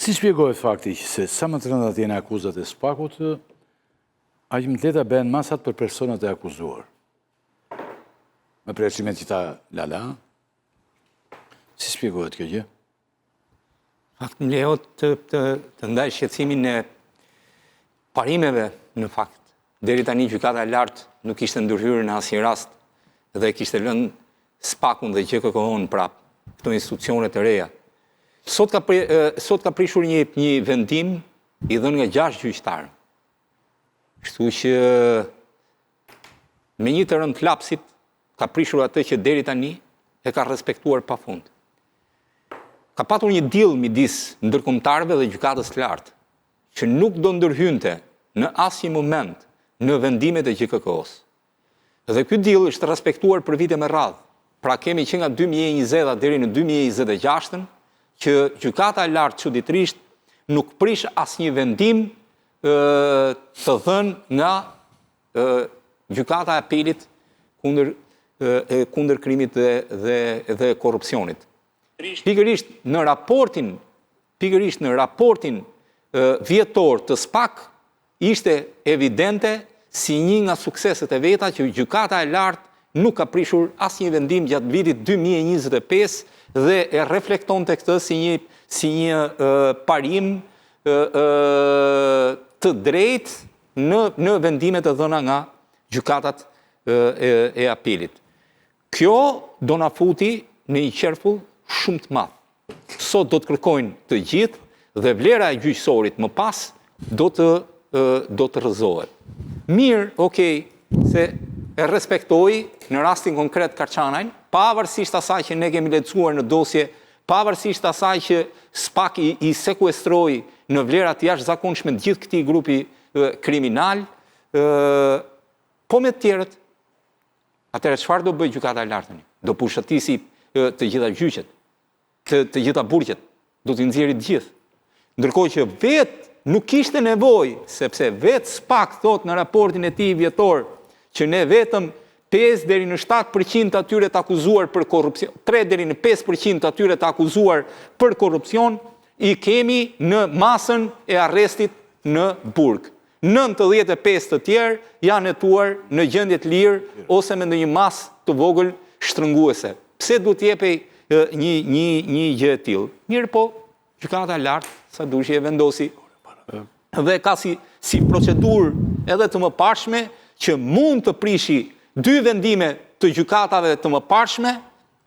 Si shpjegohet fakti që se sa më të rënda të jenë akuzat e SPAK-ut, aq më të lehta bëhen masat për personat e akuzuar? Me përjashtimet që tha Lala, si shpjegohet kjo gjë? Fakt më lejo të, të, të ndaj shqetësimin e parimeve në fakt. Deri tani gjykata e lartë nuk kishte ndërhyrë në asnjë rast dhe kishte lënë SPAK-un dhe GJKKO-n prapë, këto institucione të reja. Sot ka, pri, sot ka prishur një, një vendim i dhënë nga 6 gjyqtarë. Kështu që me një të rënë të lapsit ka prishur atë që deri tani e ka respektuar pa fund. Ka patur një deal midis ndërkombëtarëve dhe gjykatës së lartë, që nuk do ndërhynte në asnjë moment në vendimet e GJKKO-s. Dhe ky deal është respektuar për vite me radhë. Pra kemi që nga 2020 deri në 2026-ën që gjykata e lartë çuditërisht nuk prish asnjë vendim të dhënë nga gjykata e apelit kundër kundër krimit dhe dhe dhe korrupsionit. Pikërisht në raportin pikërisht në raportin vjetor të SPAK ishte evidente si një nga sukseset e veta që gjykata e lartë nuk ka prishur asnjë vendim gjatë vitit 2025 dhe e reflektonte këtë si një si një parim të drejtë në në vendimet e dhëna nga gjykatat e, e apelit. Kjo do na futi në një qerfull shumë të madh. Sot do të kërkojnë të gjithë dhe vlera e gjyqësorit më pas do të do të rrëzohet. Mirë, okay, se e respektoi në rastin konkret Karçanajn, pavarësisht asaj që ne kemi lexuar në dosje, pavarësisht asaj që SPAK i, i sekuestroi në vlera të jashtëzakonshme të gjithë këtij grupi kriminal, po me të tjerët. Atëherë çfarë do bëjë gjykata e lartë tani? Do pushatisi të gjitha gjyqet, të, të gjitha burgjet, do t'i nxjerrë të gjithë. Ndërkohë që vetë nuk kishte nevojë, sepse vetë SPAK thotë në raportin e tij vjetor që ne vetëm 5 deri në 7% të atyre të akuzuar për korrupsion, 3 deri në 5% të atyre të akuzuar për korrupsion i kemi në masën e arrestit në burg. 95 të tjerë janë hetuar në gjendje të lirë ose me ndonjë masë të vogël shtrënguese. Pse duhet të jepej një një një gjë e tillë? Mirëpo, gjykata e lartë sa dushi e vendosi dhe ka si si procedurë edhe të mëparshme që mund të prishi dy vendime të gjykatave të mëparshme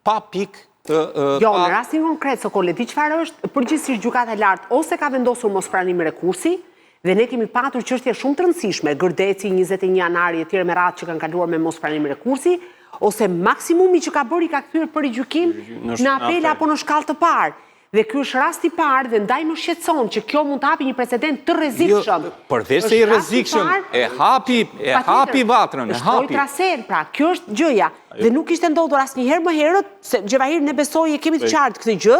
pa pikë të Jo, në rastin konkret, Sokol, e di çfarë është, përgjithësisht gjykata e lartë ose ka vendosur mospranim rekursi, dhe ne kemi patur çështje shumë të rëndësishme, Gërdeci, 21 janari e tjerë me radhë që kanë kaluar me mospranim rekursi, ose maksimumi që ka bërë i ka kthyer për rigjykim në apel apo në shkallë të parë. Dhe ky është rasti i parë dhe ndaj më shqetëson që kjo mund të hapi një precedent të rrezikshëm. Jo, përveç se i rrezikshëm, e hapi, e hapi vatrën, e hapi. Është traser, pra, kjo është gjëja. Dhe nuk kishte ndodhur asnjëherë më herët, se Xhevahir ne besoj e kemi të qartë këtë gjë,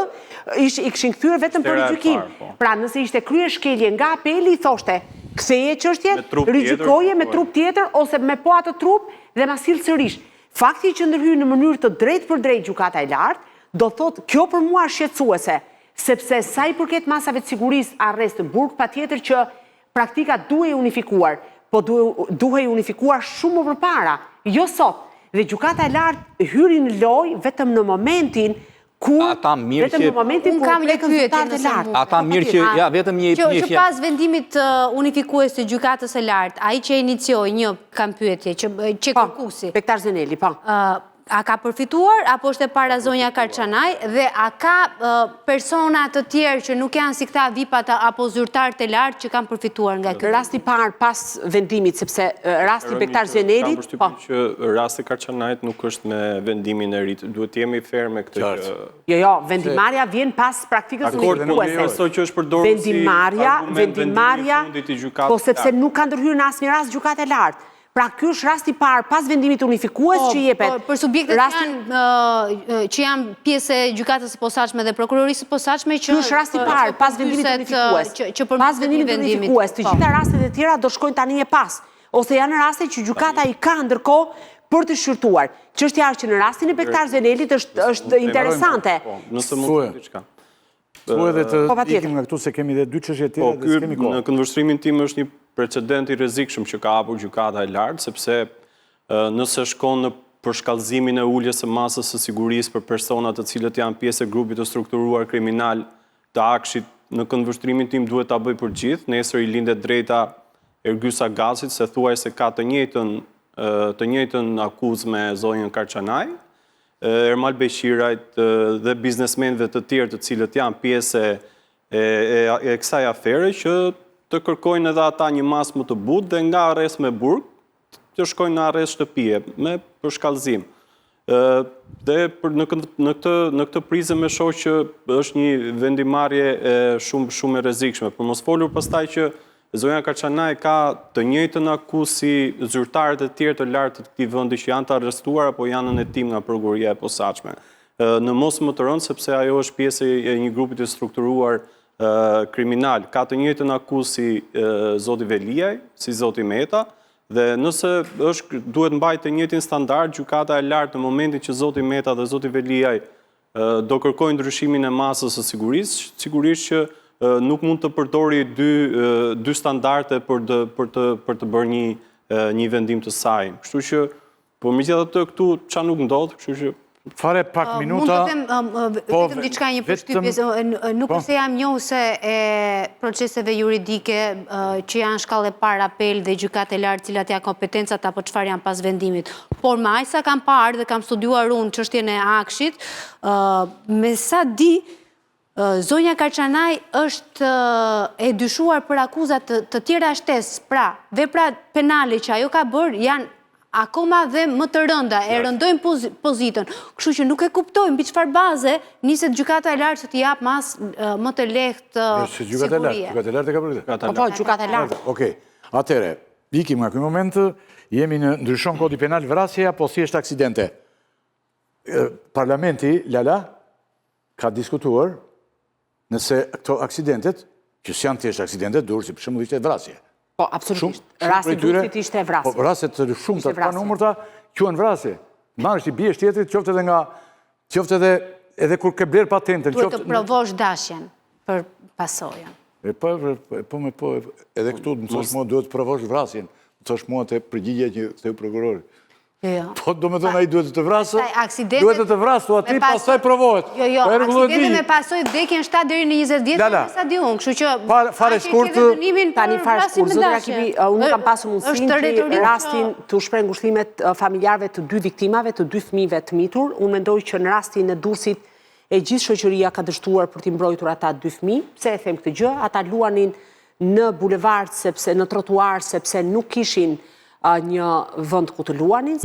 ish, i kishin kthyer vetëm për rigjykim. Po. Pra, nëse ishte kryer shkelje nga apeli, i thoshte, ktheje çështjen, rigjykoje me po. trup tjetër ose me po atë trup dhe ma sill sërish. Fakti që ndërhyn në mënyrë të drejtpërdrejtë Gjykata e Lartë, do thotë kjo për mua është shqetësuese, sepse sa i përket masave të sigurisë, arrest në burg, patjetër që praktika duhej unifikuar, po duhej unifikuar shumë më përpara, jo sot. Dhe Gjykata e Lartë hyri në lojë vetëm në momentin kur Ata mirë vetëm në momentin kur kam një pyetje nëse mund. Ata po, mirë që ja vetëm një një Që pas vendimit unifikues të Gjykatës së Lartë, ai që inicioi një kam pyetje që që po, kërkuesi. Bektash Zeneli, po. A ka përfituar apo është e para zonja Karçanaj dhe a ka persona të tjerë që nuk janë si këta vipat apo zyrtarë të lartë që kanë përfituar nga ky? Rasti i parë pas vendimit, sepse rasti Bektash Zenelit, po. Kam përshtypjen që rasti Karçanajt nuk është me vendimin e ri, duhet të jemi fair me këtë që Jo, jo, vendimmarrja vjen pas praktikës unifikuese. Dakord, që është përdorur si argument vendimi i fundit i gjykatës. Po sepse nuk ka ndërhyrë në asnjë rast gjykata e lartë. Pra ky është rasti i parë pas vendimit unifikues po, që jepet. Po, për subjektet që janë që janë pjesë e gjykatës së posaçme dhe prokurorisë së posaçme që Ky është rasti i parë pas vendimit unifikues. Që, që pas vendimit unifikues, të po. gjitha rastet e tjera do shkojnë tani e pas ose janë raste që gjykata i ka ndërkohë për të shqyrtuar. Çështja është që në rastin e Bektash Zenelit është është interesante. Po, nëse mund të diçka. Thuaj edhe të po, ikim nga këtu se kemi dhe dy çështje tjera po, dhe s'kemi kohë. Në këndvështrimin tim është një precedent i rrezikshëm që ka hapur gjykata e lartë, sepse nëse shkon në përshkallëzimin e uljes së masës së sigurisë për persona të cilët janë pjesë e grupit të strukturuar kriminal të AKSHI-t, në këndvështrimin tim duhet ta bëjë për gjithë, nesër i lind e drejta Ergys Agasit se thuajse ka të njëjtën të njëjtën akuzë me zonjën Karçanaj, Ermal Beqirajt dhe biznesmenëve të tjerë të cilët janë pjesë e e e kësaj afere që të kërkojnë edhe ata një masë më të butë dhe nga arrest me burg të shkojnë në arrest shtëpie me përshkallëzim. Ë dhe për në këtë në këtë në këtë prizëm e shoh që është një vendimmarrje e shumë shumë e rrezikshme. Për mos folur pastaj që zonja Karçanaj ka të njëjtën akuzë si zyrtarët e tjerë të lartë të këtij vendi që janë të arrestuar apo janë në hetim nga prokuroria e posaçme. Në mos më të rëndë sepse ajo është pjesë e një grupi të strukturuar kriminal. Ka të njëjtën akuzë si zoti Veliaj, si zoti Meta, dhe nëse është duhet mbajtë të njëjtin standard, gjykata e lartë në momentin që zoti Meta dhe zoti Veliaj do kërkojnë ndryshimin e masës së sigurisë, sigurisht që nuk mund të përdori dy dy standarde për të për të për të bërë një një vendim të saj. Kështu që Po megjithatë këtu ça nuk ndodh, kështu që Fare pak minuta. Mund të them po, vetëm diçka një përshtypje, nuk po. është se jam njohëse e proceseve juridike që janë shkallë e parë apel dhe gjykatë e lartë, cilat janë kompetencat apo çfarë janë pas vendimit. Por me aq sa kam parë dhe kam studiuar unë çështjen e AKSHI-t, me sa di, Zonja Karçanaj është e dyshuar për akuza të tjera shtesë, pra veprat penale që ajo ka bërë janë akoma dhe më të rënda, e rëndojnë pozitën. Kështu që nuk e kuptoj mbi çfarë baze niset gjykata e lartë që t'i japë masë më të lehtë sigurie. Gjykata e lartë, gjykata e lartë e ka bërë këtë. Po, po, gjykata e lartë. Okej. Atëherë, ikim nga ky moment, jemi në ndryshon kodi penal vrasje apo thjesht aksidente. Parlamenti, Lala, ka diskutuar nëse këto aksidentet, që s'janë thjesht aksidente, Durrësi për shembull ishte vrasje. Po, absolutisht. Rasti i Durrësit ishte vrasje. Po, raste të shumta të panumërta quhen vrasje. Marrësh t'i biesh tjetrit, qoftë edhe nga, qoftë edhe edhe kur ke blerë patentën, qoftë... Duhet të provosh dashjen për pasojën. E po, e po, me po, edhe këtu më thosh mua duhet të provosh vrasjen. Më thosh mua te përgjigja që theu prokurori. Jo, jo. Po, domethënë, ai duhet të të vrasë, duhet të të vrasë, thua ti, pastaj provohet. Jo, jo, po, aksidente me pasojë vdekjen 7 deri në 20 vjet, me sa di unë, kështu që... Fare shkurt... Tani fare shkurt, zoti Rakipi, unë kam pasur mundësinë që rastin t'u shpreh ngushëllimet familjarëve të dy viktimave, të dy fëmijëve të mitur, unë mendoj që në rastin e Durrësit e gjithë shoqëria ka dështuar për t'i mbrojtur ata dy fëmijë. Pse e them këtë gjë? Ata luanin në bulevard sepse në trotuar sepse nuk kishin një vend ku të luanin.